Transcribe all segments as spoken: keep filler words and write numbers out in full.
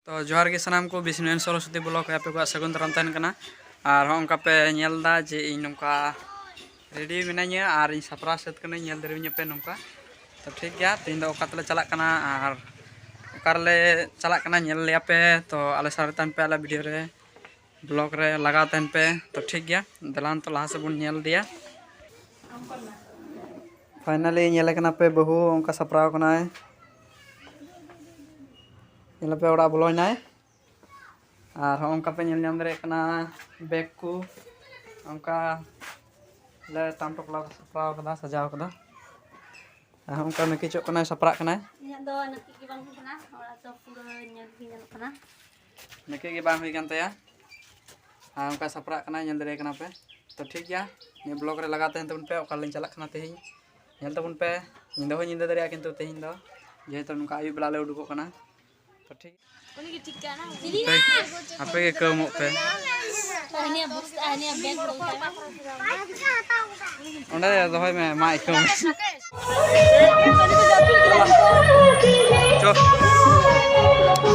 ᱛᱚ ᱡᱚᱦᱟᱨ ᱜᱮ ᱥᱟᱱᱟᱢ ᱠᱚ, ᱵᱤᱥᱱᱩ ᱮᱱ ᱥᱚᱨᱚᱥᱚᱛᱤ ᱵᱞᱚᱜ ᱨᱮ ᱟᱯᱮ ᱠᱚᱣᱟᱜ ᱥᱟᱹᱜᱩᱱ ᱫᱟᱨᱟᱢ ᱛᱟᱦᱮᱱ ᱠᱟᱱᱟ᱾ ᱟᱨ ᱦᱚᱸ ᱚᱱᱠᱟ ᱯᱮ ᱧᱮᱞ ᱮᱫᱟ ᱡᱮ ᱤᱧ ᱱᱚᱝᱠᱟ ᱨᱮᱰᱤ ᱢᱤᱱᱟᱹᱧᱟ ᱟᱨ ᱤᱧ ᱥᱟᱯᱲᱟᱣ ᱥᱟᱹᱛ ᱠᱟᱹᱱᱟᱹᱧ, ᱧᱮᱞ ᱫᱟᱲᱮᱭᱟᱹᱧᱟ ᱯᱮ ᱱᱚᱝᱠᱟ᱾ ᱛᱚ ᱴᱷᱤᱠ ᱜᱮᱭᱟ, ᱛᱮᱦᱮᱧ ᱫᱚ ᱚᱠᱟ ᱛᱮᱞᱮ ᱪᱟᱞᱟᱜ ᱠᱟᱱᱟ ᱟᱨ ᱚᱠᱟ ᱨᱮᱞᱮ ᱪᱟᱞᱟᱜ ᱠᱟᱱᱟ ᱧᱮᱞ ᱞᱮᱭᱟ ᱯᱮ᱾ ᱛᱚ ᱟᱞᱮ ᱥᱟᱶ ᱨᱮ ᱛᱟᱦᱮᱱ ᱯᱮ, ᱟᱞᱮ ᱵᱷᱤᱰᱤᱭᱳ ᱨᱮ, ᱵᱞᱚᱜ ᱨᱮ ᱞᱟᱜᱟᱣ ᱛᱟᱦᱮᱱ ᱯᱮ᱾ ᱛᱚ ᱴᱷᱤᱠ ᱜᱮᱭᱟ, ᱫᱮᱞᱟᱱ ᱛᱚ ᱞᱟᱦᱟ ᱥᱮᱫ ᱵᱚᱱ ᱧᱮᱞ ᱤᱫᱤᱭᱟ᱾ ᱯᱷᱟᱭᱱᱟᱞᱤ ᱧᱮᱞᱮ ᱠᱟᱱᱟ ᱯᱮ, ᱵᱟᱹᱦᱩ ᱚᱱᱠᱟ ᱥᱟᱯᱲᱟᱣ ᱠᱟᱱᱟᱭ, ᱧᱮᱞ ᱯᱮ ᱚᱲᱟᱜ ᱵᱚᱞᱚᱭᱮᱱᱟᱭ᱾ ᱟᱨ ᱦᱚᱸ ᱚᱱᱠᱟ ᱯᱮ ᱧᱮᱞ ᱧᱟᱢ ᱫᱟᱲᱮᱭᱟᱜ ᱠᱟᱱᱟ ᱵᱮᱜᱽ ᱠᱚ ᱚᱱᱠᱟ ᱞᱮ ᱴᱟᱢ ᱴᱚᱯᱞᱟ ᱥᱟᱯᱲᱟᱣ ᱠᱟᱫᱟ, ᱥᱟᱡᱟᱣ ᱠᱟᱫᱟ᱾ ᱟᱨ ᱦᱚᱸ ᱚᱱᱠᱟ ᱢᱮᱠᱤᱪᱚᱜ ᱠᱟᱱᱟᱭ, ᱥᱟᱯᱲᱟᱜ ᱠᱟᱱᱟᱭ᱾ ᱤᱧᱟᱹᱜ ᱫᱚ ᱱᱟᱹᱠᱤᱡ ᱜᱮ ᱵᱟᱝ ᱦᱩᱭ ᱠᱟᱱᱟ, ᱚᱲᱟᱜ ᱫᱚ ᱯᱩᱨᱟᱹ ᱧᱮᱞ ᱜᱮ ᱧᱮᱞᱚᱜ ᱠᱟᱱᱟ᱾ ᱱᱟᱹᱠᱤᱡ ᱜᱮ ᱵᱟᱝ ᱦᱩᱭ ᱠᱟᱱ ᱛᱟᱭᱟ᱾ ᱟᱨ ᱚᱱᱠᱟ ᱥᱟᱯᱲᱟᱜ ᱠᱟᱱᱟᱭ, ᱧᱮᱞ ᱫᱟᱲᱮ ᱠᱟᱱᱟ ᱯᱮ᱾ ᱛᱚ ᱴᱷᱤᱠ ᱜᱮᱭᱟ, ᱱᱤᱭᱟᱹ ᱵᱞᱚᱜ ᱨᱮ ᱞᱟᱜᱟᱣ ᱛᱟᱦᱮᱱ ᱛᱟᱵᱚᱱ ᱯᱮ, ᱚᱠᱟ ᱨᱮᱞᱤᱧ ᱪᱟᱞᱟᱜ ᱠᱟᱱᱟ ᱛᱮᱦᱮᱧ ᱧᱮᱞ ᱛᱟᱵᱚᱱ ᱯᱮ᱾ ᱧᱤᱫᱟᱹ ᱦᱚᱸ ᱧᱤᱫᱟᱹ ᱫᱟᱲᱮᱭᱟᱜᱼᱟ, ᱠᱤᱱᱛᱩ ᱛᱮᱦᱮᱧ ᱫᱚ ᱡᱮᱦᱮᱛᱩ ᱱᱚᱝᱠᱟ ᱟᱹᱭᱩᱵ ᱵᱮᱞᱟ ᱞᱮ ᱩᱰᱩᱠᱚᱜ ᱠᱟᱱᱟ᱾ ᱛᱚ ᱴᱷᱤᱠ ᱯᱮ, ᱟᱯᱮ ᱜᱮ ᱠᱟᱹᱣᱢᱚᱜ ᱯᱮ᱾ ᱚᱸᱰᱮ ᱫᱚᱦᱚᱭ ᱢᱮ, ᱢᱟ ᱟᱹᱭᱠᱟᱹᱣ ᱢᱮ᱾ ᱪᱚ᱾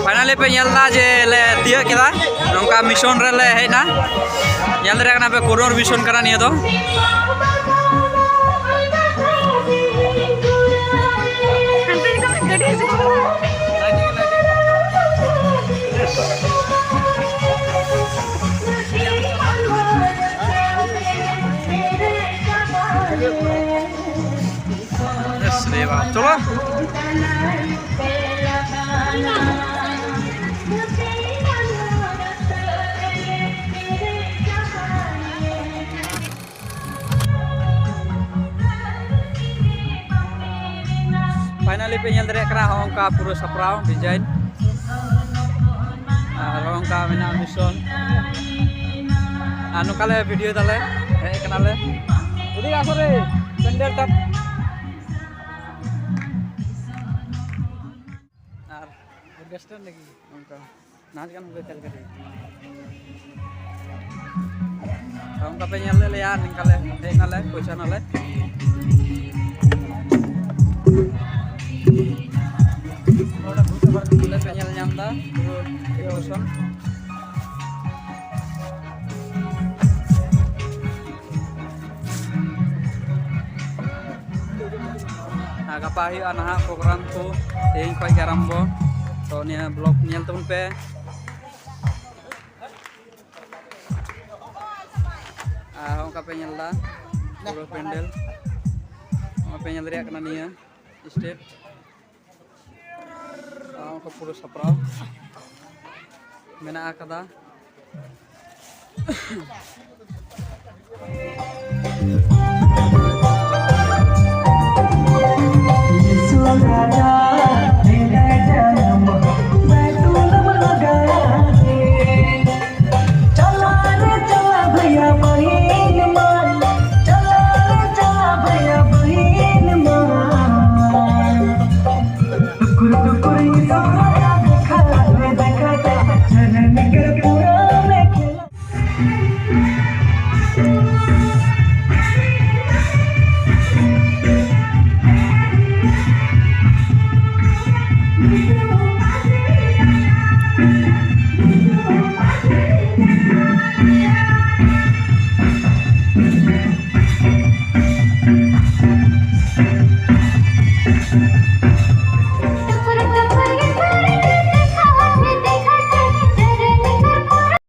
ᱯᱷᱟᱭᱱᱟᱞᱤ ᱯᱮ ᱧᱮᱞ ᱮᱫᱟ ᱡᱮ ᱞᱮ ᱛᱤᱭᱟᱹᱜ ᱠᱮᱫᱟ, ᱱᱚᱝᱠᱟ ᱢᱤᱥᱚᱱ ᱨᱮᱞᱮ ᱦᱮᱡ ᱮᱱᱟ᱾ ᱧᱮᱞ ᱫᱟᱲᱮᱭᱟᱜ ᱠᱟᱱᱟ ᱯᱮ, ᱠᱳᱱᱳᱨ ᱢᱤᱥᱚᱱ ᱠᱟᱱᱟ ᱱᱤᱭᱟᱹ ᱫᱚ᱾ ᱪᱚᱞᱚ᱾ ᱯᱷᱟᱭᱱᱟᱞᱤ ᱯᱮ ᱧᱮᱞ ᱫᱟᱲᱮᱭᱟᱜ ᱠᱟᱱᱟ, ᱦᱚᱸᱜᱼᱚ ᱱᱚᱝᱠᱟ ᱯᱩᱨᱟᱹ ᱥᱟᱯᱲᱟᱣ ᱰᱤᱡᱟᱭᱤᱱ᱾ ᱟᱨ ᱦᱚᱸᱜᱼᱚ ᱱᱚᱝᱠᱟ ᱢᱮᱱᱟᱜᱼᱟ ᱢᱤᱥᱚᱱ᱾ ᱟᱨ ᱱᱚᱝᱠᱟ ᱞᱮ ᱵᱷᱤᱰᱤᱭᱳ ᱫᱟᱞᱮ, ᱦᱮᱡ ᱠᱟᱱᱟᱞᱮ᱾ ᱤᱫᱤ ᱟᱥᱚᱞᱮ ᱯᱮᱱᱰᱮᱞ ᱴᱟᱜ᱾ ᱟᱨ ᱚᱨᱠᱮᱥᱴᱨᱟ ᱞᱟᱹᱜᱤᱫ ᱚᱱᱠᱟ ᱱᱟᱪ ᱜᱟᱱ ᱦᱩᱭ ᱠᱟᱛᱮ ᱠᱟᱹᱴᱤᱡ᱾ ᱛᱚ ᱚᱱᱠᱟ ᱯᱮ ᱧᱮᱞ ᱞᱮᱫ ᱞᱮᱭᱟ, ᱱᱤᱝᱠᱟ ᱞᱮ ᱦᱮᱡ ᱱᱟᱞᱮ, ᱯᱚᱭᱥᱟ ᱱᱟᱞᱮ᱾ ᱱᱚᱰᱮ ᱯᱚᱭᱥᱟ ᱵᱟᱨ ᱠᱚᱞᱮ ᱯᱮ ᱧᱮᱞ ᱧᱟᱢ ᱯᱩᱨᱟᱹ decoration᱾ ᱟᱨ ᱜᱟᱯᱟ ᱦᱩᱭᱩᱜᱼᱟ ᱱᱟᱦᱟᱜ program ᱠᱚ, ᱛᱮᱦᱮᱧ ᱠᱷᱚᱱ ᱜᱮ ᱟᱨᱟᱢᱵᱚ᱾ ᱛᱚ ᱱᱤᱭᱟᱹ vlog ᱧᱮᱞ ᱛᱟᱵᱚᱱ ᱯᱮ᱾ ᱟᱨ ᱦᱚᱸ ᱚᱱᱠᱟ ᱯᱮ ᱧᱮᱞ ᱮᱫᱟ ᱯᱩᱨᱟᱹ ᱯᱮᱱᱰᱮᱞ, ᱱᱚᱜᱼᱚᱭ ᱯᱮ ᱧᱮᱞ ᱫᱟᱲᱮᱭᱟᱜ ᱠᱟᱱᱟ ᱱᱤᱭᱟᱹ stage᱾ ᱟᱨ ᱚᱱᱠᱟ ᱯᱩᱨᱟᱹ ᱥᱟᱯᱲᱟᱣ ᱢᱮᱱᱟᱜ ᱟᱠᱟᱫᱟ᱾